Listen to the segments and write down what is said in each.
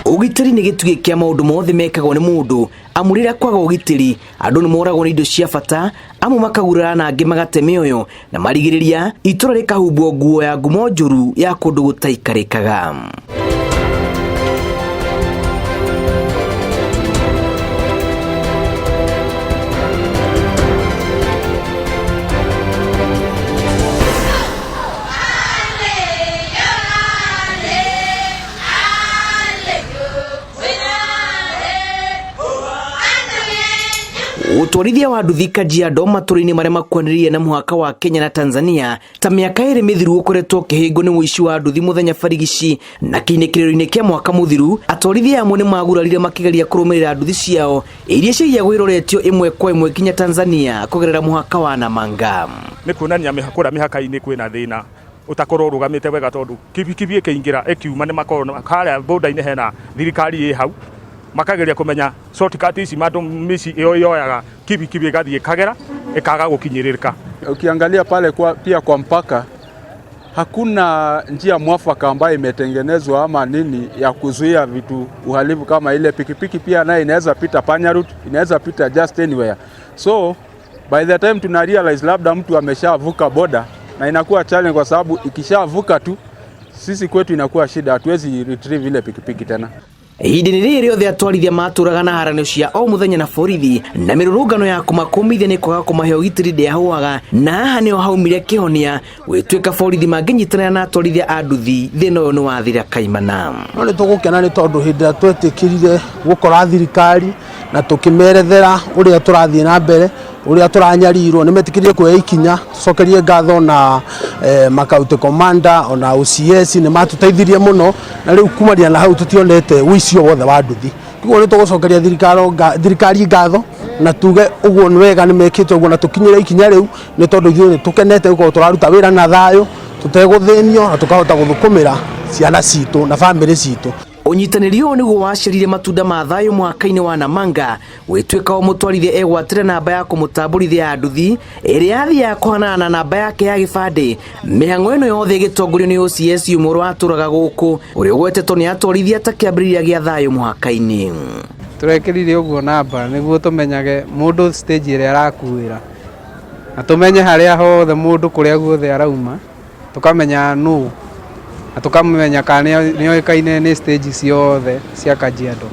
Ũgitĩri nĩ gĩtugĩ kĩa maũndũ mothe mekagwo nĩ mũndũ, amu rĩrĩa kwaga ũgitĩri andũ nĩ moragwo nĩ indo cia bata, amwe makagurara na angĩ magate mĩoyo, na marigĩrĩria itũra rĩkahumbwo nguo ya ngumo njũru ya kũndũ gũtaikarĩkaga. Ũtwarithia wa nduthi Kajiado matũra-inĩ marĩa makuhanĩrĩirie na mũhaka wa Kenya na Tanzania ta mĩaka ĩrĩ mĩthiru ũkoretwo ũkĩhĩngwo nĩ ũici wa nduthi mũthenya barigici, na kĩinĩkĩrĩro-inĩ kĩa mwaka mũthiru atwarithia amwe nĩ magurarire makĩgeria kũrũmĩrĩra nduthi ciao iria ciaiyagwo iroretio ĩmwe kwa ĩmwe nginya Tanzania kũgerera mũhaka wa Namanga. Nĩ kuonania kũrĩa mĩhaka-inĩ kwĩna thĩna ũtakorwo ũrũgamĩte wega, tondũ kibikibi ĩkĩingĩra ĩkiuma nĩ makorwo harĩa border-inĩ hena thirikari ĩ hau, makageria kũmenya shortcut ici mandũ mĩci ĩyo yoyaga kibikibi ĩgathiĩ ĩkagera ĩkaga gũkinyĩrĩrĩka. Ukiangalia pale pia kwa mpaka hakuna njia mwafaka ambayo imetengenezwa ama nini ya kuzuia vitu uhalifu kama ile. Pikipiki pia nayo inaweza pita panya route, inaweza pita just anywhere. So by the time tuna realize labda mtu ameshavuka border, na inakuwa challenge kwa sababu ikishavuka tu sisi kwetu inakuwa shida, hatuwezi retrieve ile pikipiki tena. Ihinda-inĩ rĩrĩ rĩothe atwarithia matũraga na haranio cia o mũthenya na borithi na mĩrũrũngano ya kũmakũmithia nĩ kwaga kũmahe ũgitĩri ndĩahũaga, na haha nĩho haumire kĩhonia gwĩtuĩka borithi mangĩnyitanĩra na atwarithia a nduthi thĩna ũyũ nĩ wathira kaimana. No nĩ tũgũkena nĩ tondũ hĩndĩ ĩrĩa twetĩkĩrire gũkora thirikari na tũkĩmerethera ũrĩa tũrathiĩ na mbere, ũrĩa tũranyarirwo, nĩ metĩkĩrire kuoya ikinya. Tũcokerie ngatho na makaunti commander ona OCS nĩ matũteithirie mũno, na rĩu kumaria na hau tũtionete ũici o wothe wa nduthi. Koguo nĩ tũgũcokeria thirikari ngatho na tuge ũguo nĩ wega nĩ mekĩte ũguo na tũkinyĩre ikinya rĩu, nĩ tondũ ithuĩ nĩ tũkenete gũkorwo tũraruta wĩra na thayũ tũtegũthĩnio na tũkahota gũthũkũmĩra ciana citũ na bamĩrĩ citũ. Ũnyitanĩri ũyũ nĩguo wacerire matunda ma thayũ mũhaka-inĩ wa Namanga gwĩtuĩka o mũtwarithia egwatĩre namba ya kũmũtambũrithia ya nduthi ĩrĩa yathiaga kũhanana na namba yake ya gĩbandĩ. Mĩhang'o ĩno yothe ĩgĩtongorio nĩ OCS ũmwe ũrĩa watũraga gũkũ, ũrĩa ũgwetetwo nĩ atwarithia ta kĩambĩrĩria gĩa thayũ mũhaka-inĩ. Tũrekĩrire ũguo namba nĩguo tũmenyage mũndũ stage ĩrĩa arakuĩra, na tũmenye harĩa hothe mũndũ kũrĩa guothe arauma, tũkamenya nũ na tũkamenya kana nĩoĩkaine nĩ stage ciothe cia Kajiado.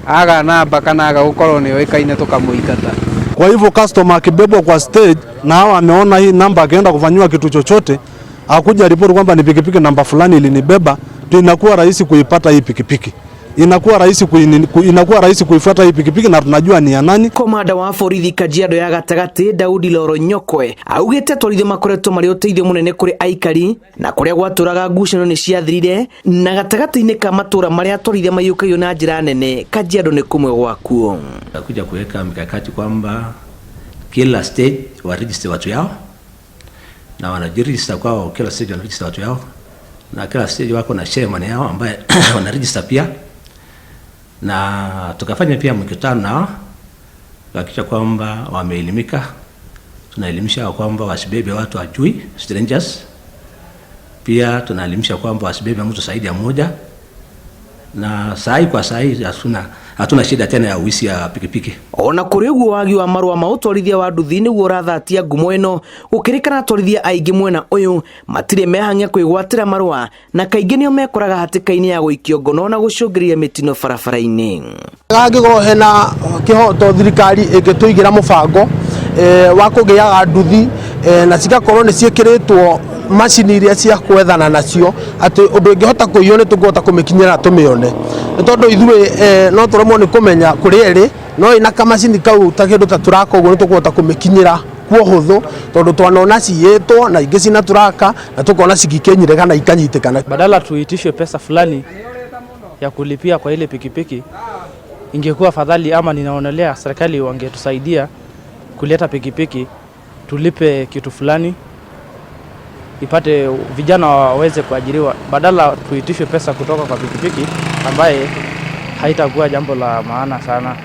Aga namba kana aga gũkorwo nĩoĩkaine tũkamũingata. Kwa hivyo customer akibebwa kwa stage na hao ameona hii namba, akienda kufanyiwa kitu chochote akuja ripoti kwamba ni pikipiki namba fulani ilinibeba, ndio inakuwa rahisi kuipata hii pikipiki. Inakuwa rahisi inakuwa rahisi kuifuata hii pikipiki na tunajua ni ya nani. Komanda wa borithi Kajiado ya gatagatĩ Daudi Loro Nyokwe augĩte atwarithia makoretwo marĩ ũteithio mũnene kũrĩ aikari na kũrĩa gwatũraga ngucanio nĩ ciathirire, na gatagatĩ-inĩ ka matũra marĩa atwarithia maiyũkagio na njĩra nene Kajiado nĩ kũmwe gwakuo. Kuja kuweka mikakati kwamba kila stage wa register watu yao, na wanajiregister kwao, kila stage wanaregister watu yao, na kila stage wako na chairman yao ambaye wanaregister pia, na tukafanya pia mkutano nao kuhakikisha kwamba wameelimika. Tunaelimisha kwamba wasibebe watu wajui strangers, pia tunaelimisha kwamba wasibebe mtu zaidi ya mmoja, na sahi kwa sahi hatuna shida tena ya uizi ya pikipiki. Ona kũrĩ ũguo wagi wa marũa ma ũtwarithia wa nduthi nĩguo ũrathatia ngumo ĩno, gũkĩrĩkana atwarithia aingĩ mwena ũyũ matirĩ mehang'ia kwĩgwatĩra marũa na kaingĩ nĩo mekoraga hatĩka-inĩ ya gũikio ngono na gũcũngĩrĩria mĩtino barabara-inĩ. Hangĩkorwo hena kĩhoto thirikari ĩngĩtũigĩra mũbango wa kũgĩaga nduthi na cigakorwo nĩ ciĩkĩrĩtwo macini iria cia kwethana nacio atĩ ũndũ ĩngĩhota kũiywo nĩ tũkũhota kũmĩkinyĩra tũmĩone, nĩ tondũ ithuĩ no tũremwo nĩ kũmenya kũrĩa ĩrĩ, no ĩna kamacini kau ta kĩndũ ta turaka ũguo nĩ tũkũhota kũmĩkinyĩra kuo hũthũ, tondũ twanona ciyĩtwo na ingĩ cina turaka na tũkona cigĩkinyire kana ikanyitĩkana. Badala tuitishwe pesa fulani ya kulipia kwa ile pikipiki, ingekuwa fadhali ama ninaonelea serikali wangetusaidia kuleta pikipiki tulipe kitu fulani ipate vijana waweze kuajiriwa, badala tuitishwe pesa kutoka kwa pikipiki ambaye haitakuwa jambo la maana sana.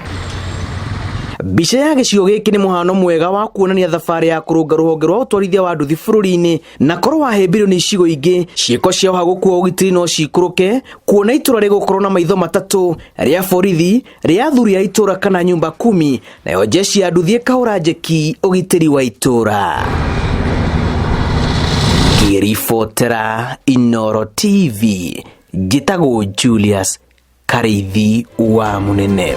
Mbica ya gĩcigo gĩkĩ nĩ mũhano mwega wa kuonania thabarĩ ya kũrũnga rũhonge rwa ũtwarithia wa nduthi bũrũri-inĩ, na korwo wahĩmbĩirio nĩ icigo ingĩ, ciĩko cia ũhagũku wa ũgitĩri no cikũrũke, kuona itũra rĩgũkorwo na maitho matatũ, rĩa borithi, rĩa athuri a itũra kana nyumba kumi, nayo jeshi ya nduthi ĩkahũra njeki ũgitĩri wa itũra. Ngĩribotera Inooro TV, njĩtagwo Julius Karĩithi wa Mũnene.